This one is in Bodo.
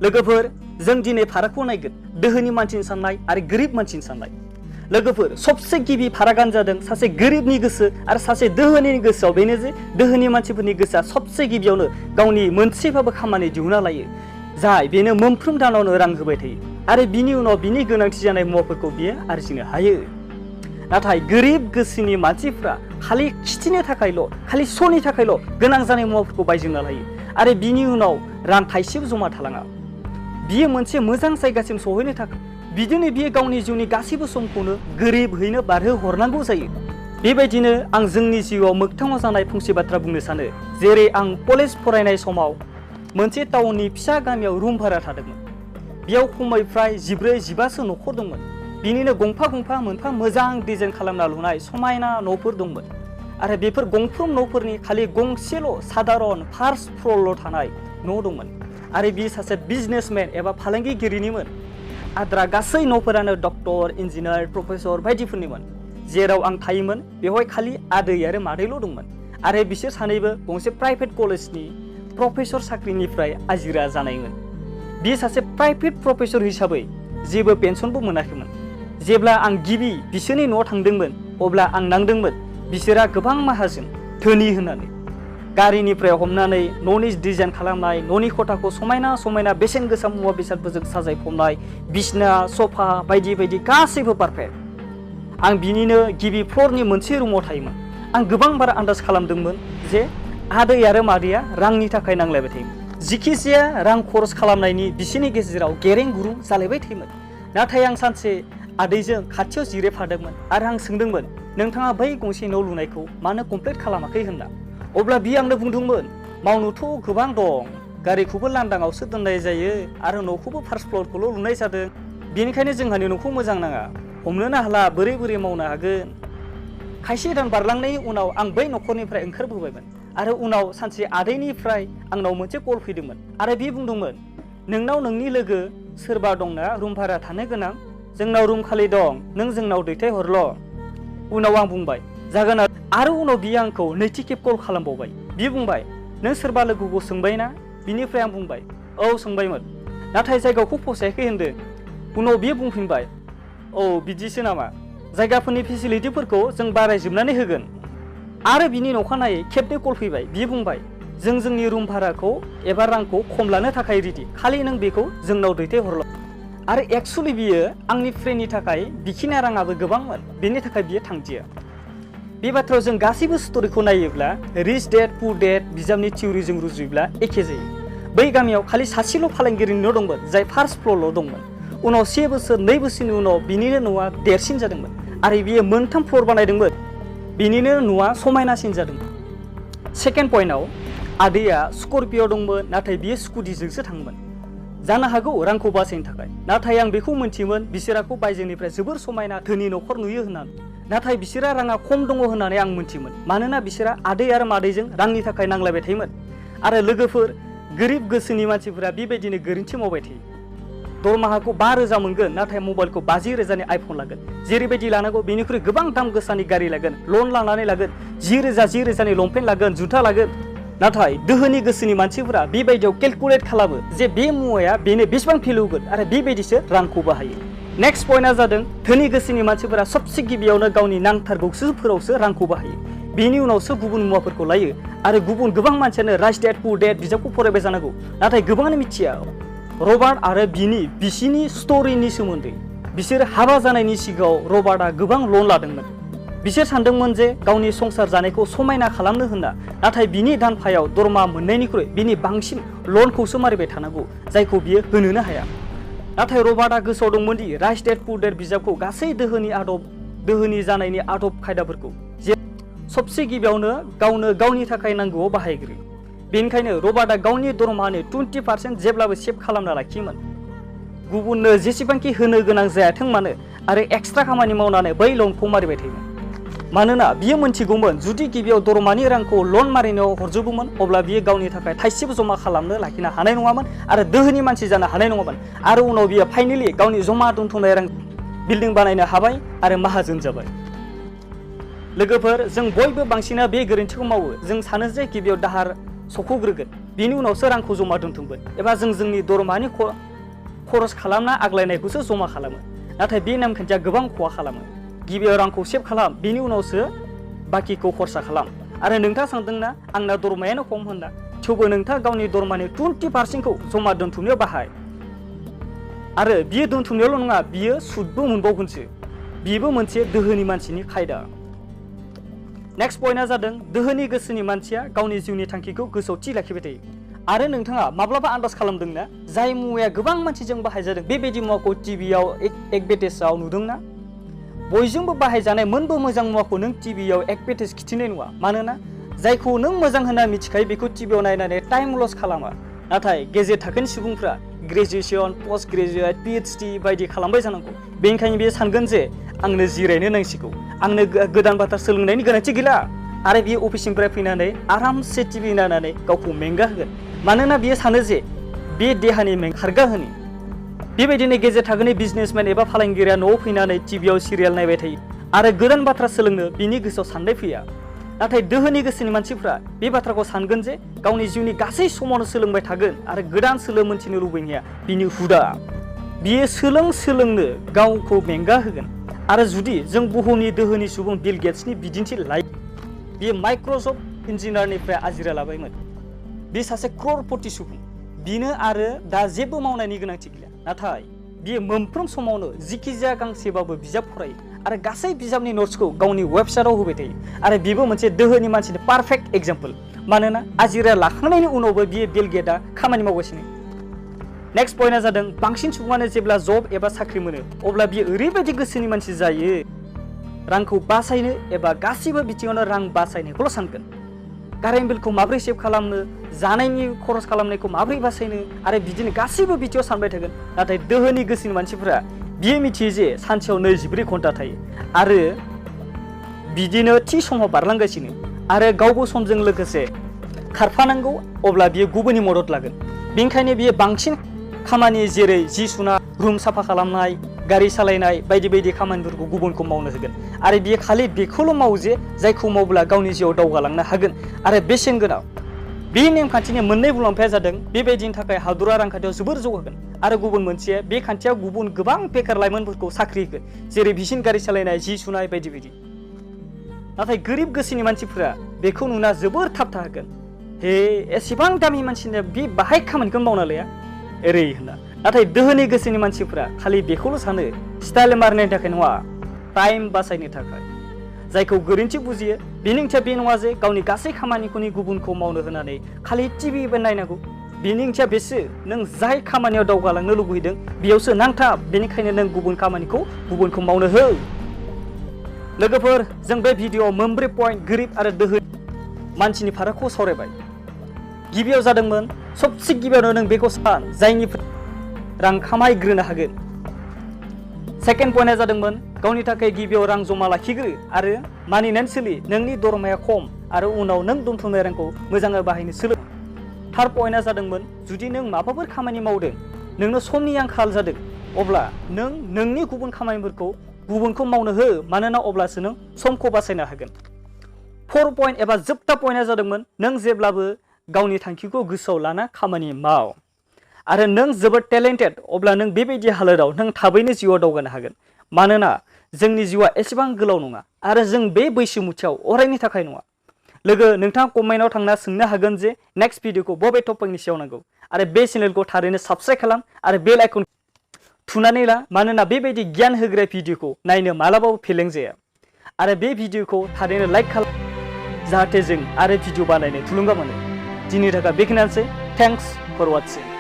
लोगोफोर जों दिनै फारागखौ नायगोन दोहोनि मानसिनि साननाय आरो गोरिब मानसिनि साननाय। लोगोफोर सबसे गिबि फारागानो जादों सासे गोरिबनि गोसो आरो सासे दोहोनिनि गोसोआव बेनो जे दोहोनि मानसिफोरनि गोसोआ सबसे गिबियावनो गावनि मोनसेबाबो खामानि दिहुनना लायो जाय बेनो मोनफ्रोम दानावनो रां होबाय थायो आरो बिनि उनाव बिनि गोनांथि जानाय मुवाफोरखौ बियो आरजिनो हायो। नाथाय गोरिब गोसोनि मानसिफ्रा खालि खिथिनो थाखायल' खालि श'नि थाखायल' गोनां जानाय मुवाफोरखौ बायजोबना लायो आरो बिनि उनाव रां थाइसेबो जमा थालाङा। बियो मोनसे मोजां जायगासिम सहैनो थाखाय बिदिनो बियो गावनि जिउनि गासैबो समखौनो गोरिबहैनो बारहोहरनांगौ जायो। बेबायदिनो आं जोंनि जिउआव मोगथाङाव जानाय फंसे बाथ्रा बुंनो सानो। जेरै आं कलेज फरायनाय समाव मोनसे टाउननि फिसा गामियाव रुम भारा थादोंमोन। बेयाव खमैफ्राय 14-15सो न'खर दंमोन। बिनिनो गंफा गंफा मोनफा मोजां डिजाइन खालामना लुनाय समायना न'फोर दंमोन आरो बेफोर गंफ्रोम न'फोरनि खालि गंसेल' सादारन फार्स्ट फ्ल'रल' थानाय न' दंमोन आरो बियो सासे बिजनेसमेन एबा फालांगिगिरिनिमोन। आद्रा गासै न'फोरानो डक्टर, इन्जिनियार, प्रफेसर बायदिफोरनिमोन। जेराव आं थायोमोन बेवहाय खालि आदै आरो मादैल' दंमोन आरो बिसोर सानैबो गंसे प्राइभेट कलेजनि प्रफेसर साख्रिनिफ्राय आजिरा जानायमोन। बियो सासे प्राइभेट प्रफेसर हिसाबै जेबो पेन्सनबो मोनाखैमोन। जेब्ला आं गिबि बिसोरनि न'आव थांदोंमोन अब्ला आं नांदोंमोन बिसोरा गोबां माहाजोन धोनि होननानै। गारिनिफ्राय हमनानै न'नि डिजाइन खालामनाय, न'नि खथाखौ समायना समायना बेसेन गोसा मुवा बेसादफोरजों साजायफबनाय, बिसना, सफा बायदि बायदि गासैबो पारफेक्ट। आं बिनिनो गिबि फ्ल'रनि मोनसे रुमाव थायोमोन। आं गोबां बार आन्दाज खालामदोंमोन जे आदै आरो मादैया रांनि थाखाय नांलायबाय थायोमोन। जिखिजाया रां खरस खालामनायनि बिसोरनि गेजेराव गेरें गुरुं जालायबाय थायोमोन। नाथाय आं सानसे आदैजों खाथियाव जिरायफादोंमोन आरो आं सोंदोंमोन नोंथाङा बै गंसे न' लुनायखौ मानो कमप्लिट खालामाखै होनना। अब्ला बियो आंनो बुंदोंमोन मावनोथ' गोबां दं, गारिखौबो लांदाङावसो दोननाय जायो आरो न'खौबो फार्स्ट फ्ल'रखौल' लुनाय जादों। बेनिखायनो जोंहानि न'खौ मोजां नाङा, हमनोनो हाला बोरै बोरै मावनो हागोन। खायसे दान बारलांनायनि उनाव आं बै न'खरनिफ्राय ओंखारबोबायमोन आरो उनाव सानसे आदैनिफ्राय आंनाव मोनसे कल फैदोंमोन आरो बे बुंदोंमोन नोंनाव नोंनि लोगो सोरबा दंना रुम भारा थानो गोनां? जोंनाव रुम खालि दं, नों जोंनाव दैथायहरल'। उनाव आं बुंबाय जागोन आरो उनाव बियो आंखौ नैथि खेब कल खालामबावबाय। बियो बुंबाय नों सोरबा लोगोखौ सोंबाय ना? बिनिफ्राय आं बुंबाय औ सोंबायमोन, नाथाय जायगाखौ फसायाखै होनदों। उनाव बियो बुंफिनबाय औ बिदिसो नामा, जायगाफोरनि फेसिलिटिफोरखौ जों बारायजोबनानै होगोन। आरो बिनि अखानायै खेबनै कल फैबाय। बियो बुंबाय जों जोंनि रुम भाराखौ एबा रांखौ खम लानो थाखाय रेडि, खालि नों बेखौ जोंनाव दैथायहरल'। आरो एक्सुअलि बियो आंनि फ्रेन्डनि थाखाय बिखिना राङाबो गोबांमोन, बेनि थाखाय बियो थांदिया। बे बाथ्रायाव जों गासैबो स्ट'रिखौ नायोब्ला रिच डेड पुर डेड बिजाबनि थिउरिजों रुजुयोब्ला एखे जायो। बै गामियाव खालि सासेल' फालांगिरिनि न' दंमोन जाय फार्स्ट फ्ल'रल' दंमोन। उनाव 1 बोसोर 2 बोसोरनि उनाव बिनिनो न'आ देरसिन जादोंमोन आरो बियो मोनथाम फ्ल'र बानायदोंमोन। बिनिनो न'आ समायनासिन जादोंमोन। सेकेन्ड पइन्टआव आदैया स्करपिय' दंमोन, नाथाय बियो स्कुटिजोंसो थाङोमोन। जानो हागौ रांखौ बासायनो थाखाय, नाथाय आं बेखौ मिन्थियोमोन बिसोराखौ बायजोनिफ्राय जोबोर समायना धोनि न'खर नुयो होननानै। नाथाय बिसोरा राङा खम दङ होननानै आं मिन्थियोमोन, मानोना बिसोरा आदै आरो मादैजों रांनि थाखाय नांलायबाय थायोमोन। आरो लोगोफोर गोरिब गोसोनि मानसिफोरा बेबायदिनो गोरोन्थि मावबाय थायो। दरमाहाखौ 5,000 मोनगोन, नाथाय मबाइलखौ 50,000नि आइफन लागोन। जेरैबायदि लानांगौ बेनिख्रुइ गोबां दाम गोसानि गारि लागोन, लन लानानै लागोन, 10,000-10,000नि लंपेन्ट लागोन, जुथा लागोन। नाथाय दोहोनि गोसोनि मानसिफोरा बेबायदियाव केलकुलेट खालामो जे बे मुवाया बेनो बेसेबां भेलु होगोन आरो बेबायदिसो रांखौ बाहायो। नेक्स्ट पइन्टआ जादों धोनि गोसोनि मानसिफोरा सबसे गिबियावनो गावनि नांथारगौफोरावसो रांखौ बाहायो, बेनि उनावसो गुबुन मुवाफोरखौ लायो। आरो गुबुन गोबां मानसियानो राइच डेड पुर डेड बिजाबखौ फरायबाय जानांगौ, नाथाय गोबाङानो मिथिया रबार्ट आरो बिसिनि स्ट'रिनि सोमोन्दै। बिसोर हाबा जानायनि सिगाङाव रबार्टआ गोबां लन लादोंमोन। बिसोर सानदोंमोन जे गावनि संसार जानायखौ समायना खालामनो होनना, नाथाय बिनि दानफायाव दरमा मोननायनिख्रुइ बिनि बांसिन लनखौसो मारिबाय थानांगौ, जायखौ बियो होनोनो हाया। नाथाय रबार्टआ गोसोआव दंमोन दि राइच डेड पुर डेड बिजाबखौ गासै दोहोनि जानायनि आदब खायदाफोरखौ जे सबसे गिबियावनो गावनो गावनि थाखाय नांगौआव बाहायग्रोयो। बेनिखायनो रबार्टआ गावनि दरमाहानि 20% जेब्लाबो सेभ खालामना लाखियोमोन, गुबुननो जेसेबांखि होनो गोनां जायाथों मानो, आरो एक्सट्रा खामानि मावनानै बै लनखौ मारिबाय थायोमोन। मानोना बियो मोनथिगौमोन जुदि गिबियाव दरमानि रांखौ लन मारिनायाव हरजोबोमोन अब्ला बियो गावनि थाखाय थाइसेबो जमा खालामनो लाखिनो हानाय नङामोन आरो दोहोनि मानसि जानो हानाय नङामोन। आरो उनाव बियो फाइनेलि गावनि जमा दोनथुमनाय रां बिल्डिं बानायनो हाबाय आरो माहाजोन जाबाय। लोगोफोर जों बयबो बांसिना बे गोरोन्थिखौ मावो। जों सानो जे गिबियाव दाहार सख'ग्रोगोन बेनि उनावसो रांखौ जमा दोनथुमगोन एबा जों जोंनि दरमानि खरस खालामना आग्लायनायखौसो जमा खालामो नाथाय बे नेमखान्थिया गोबां खहा खालामो गिबियाव रांखौ सेभ खालाम बेनि उनावसो बाकिखौ खरसा खालाम आरो नोंथाङा सानदोंना आंना दरमायानो खम होनना थेवबो नोंथाङा गावनि दरमानि 20%खौ जमा दोनथुमनायाव बाहाय आरो बियो दोनथुमनायावल' नङा बियो सुदबो मोनबावगोनसो बेबो मोनसे दोहोनि मानसिनि खायदा नेक्स्ट पइन्टआ जादों दोहोनि गोसोनि मानसिया गावनि जिउनि थांखिखौ गोसोआव थि लाखिबाय थायो आरो नोंथाङा माब्लाबा आन्दाज खालामदोंना जाय मुवाया गोबां मानसिजों बाहायजादों बेबायदि मुवाखौ टिभियाव एडभार्टाइजआव नुदोंना बयजोंबो बाहायजानाय मोनबो मोजां मुवाखौ नों टिभियाव एडभार्टाइज खिथिनाय नङा मानोना जायखौ नों मोजां होनना मिथिखायो बेखौ टिभियाव नायनानै टाइम लस खालामा नाथाय गेजेर थाखोनि सुबुंफ्रा ग्रेजुएसन पोस्ट ग्रेजुएट PhD बायदि खालामबाय जानांगौ बेनिखायनो बियो सानगोन जे आंनो जिरायनो नांसिगौ आंनो गोदान बाथ्रा सोलोंनायनि गोनांथि गैला आरो बियो अफिसनिफ्राय फैनानै आरामसे टिभि नायनानै गावखौ मेंगा होगोन मानोना बियो सानो जे बे देहानि मेंगाहोगा होनि बेबायदिनो गेजेर थाखोनि बिजनेसमेन एबा फालांगिरिया न'आव फैनानै टिभियाव सिरियाल नायबाय थायो आरो गोदान बाथ्रा सोलोंनो बिनि गोसोआव साननाय फैया नाथाय दोहोनि गोसोनि मानसिफ्रा बे बाथ्राखौ सानगोन जे गावनि जिउनि गासै समावनो सोलोंबाय थागोन आरो गोदान सोलो मोनथिनो लुबैनाया बिनि हुदा बियो सोलोंनो गावखौ मेंगा होगोन आरो जुदि जों बुहुमनि दोहोनि सुबुं बिल गेट्सनि बिदिन्थि लायो बियो माइक्रसफ्ट इन्जिनियारनिफ्राय आजिरा लाबायमोन बे सासे क्ररपति सुबुं बिनो आरो दा जेबो मावनायनि गोनांथि गैया नाथाय बियो मोनफ्रोम समावनो जिखिजाया गांसेबाबो बिजाब फरायो आरो गासै बिजाबनि नोट्सखौ गावनि वेबसाइटआव होबाय थायो आरो बेबो मोनसे दोहोनि मानसिनि पारफेक्ट एग्जाम्पल मानोना आजिरा लाखांनायनि उनावबो बियो बिल गेटआ खामानि मावगासिनो नेक्स्ट पइन्टआ जादों बांसिन सुबुङानो जेब्ला जब एबा साख्रि मोनो अब्ला बियो ओरैबायदि गोसोनि मानसि जायो रांखौ बासायनो एबा गासिबो बिथिङावनो रां बासायनायखौल' सानगोन कारेन्ट बिलखौ माबोरै सेभ खालामनो जानायनि खरस खालामनायखौ माबोरै बासायनो आरो बिदिनो गासिबो बिथिङाव सानबाय थागोन नाथाय दोहोनि गोसोनि मानसिफोरा बियो मिथियो जे सानसेयाव 24 घन्टा थायो आरो बिदिनो थि समाव बारलांगासिनो आरो गावबो समजों लोगोसे खारफानांगौ अब्ला बियो गुबुननि मदद लागोन बेनिखायनो बियो बांसिन खामानि जेरै जि सुनाय रुम साफा खालामनाय गारि सालायनाय बायदि बायदि खामानिफोरखौ गुबुनखौ मावनो होगोन आरो बियो खालि बेखौल' मावो जे जायखौ मावब्ला गावनि जिउआव दावगालांनो हागोन आरो बेसेन गोनां बे नेमखान्थिनि मोननै मुलाम्फाया जादों बेबायदिनि थाखाय हादरा रांखान्थियाव जोबोर जौगागोन आरो गुबुन मोनसे बे खान्थिया गुबुन गोबां बेकार लाइमोनफोरखौ साख्रि होगोन जेरै बिसिन गारि सालायनाय जि सुनाय बायदि बायदि नाथाय गोरिब गोसोनि मानसिफोरा बेखौ नुना जोबोर थाबथाहोगोन हे एसेबां दामि मानसिनो बे बाहाय खामानिखौ मावना लाया ओरै होनना नाथाय दोहोनि गोसोनि मानसिफोरा खालि बेखौल' सानो स्टाइल मारनायनि थाखाय नङा टाइम बासायनो थाखाय जायखौ गोरोन्थि बुजियो बेनि ओंथिया बे नङा जे गावनि गासै खामानिखौनो गुबुनखौ मावनो होनानै खालि टिभि नायनांगौ बेनि ओंथिया बेसो नों जाय खामानियाव दावगालांनो लुबैदों बेयावसो नांथाब बेनिखायनो नों गुबुन खामानिखौ गुबुनखौ मावनो हो लोगोफोर जों बे भिडिअ'आव मोनब्रै पइन्ट गोरिब आरो दोहोनि मानसिनि फारागखौ सावरायबाय गिबियाव जादोंमोन सबसे गिबियावनो नों बेखौ सान जायनिफ्राय रां खामायग्रोनो हागोन सेकेन्ड पइन्टआ जादोंमोन गावनि थाखाय गिबियाव रां जमा लाखिग्रो आरो मानिनानै सोलि नोंनि दरमाया खम आरो उनाव नों दोनथुमनाय रांखौ मोजाङै बाहायनो सोलों थार्ड पइन्टआ जादोंमोन जुदि नों माबाफोर खामानि मावदों नोंनो समनि आंखाल जादों अब्ला नों नोंनि गुबुन खामानिफोरखौ गुबुनखौ मावनो हो मानोना अब्लासो नों समखौ बासायनो हागोन फोर्थ पइन्ट एबा जोबथा पइन्टआ जादोंमोन नों जेब्लाबो गावनि थांखिखौ गोसोआव लाना खामानि माव आरो नों जोबोद टेलेन्टेड अब्ला नों बेबायदि हालोदाव नों थाबैनो जिउआव दावगानो हागोन मानोना जोंनि जिउआ एसेबां गोलाव नङा आरो जों बे बैसोमुथियाव अरायनि थाखाय नङा लोगो नोंथाङा कमेन्टआव थांना सोंनो हागोन जे नेक्स्ट भिडिअखौ बबे टपिकनि सायाव नांगौ आरो बे चेनेलखौ थारैनो साबस्क्राइब खालाम आरो बेल आइकन थुनानै ला मानोना बेबायदि गियान होग्रा भिडिअखौ नायनो मालाबाबो फेलें जाया आरो बे भिडिअखौ थारैनो लाइक खालाम जाहाथे जों आरो भिडिअ बानायनो थुलुंगा मोनो दिनैनि थाखाय बेखिनियानोसै थेंक्स फर वाचिं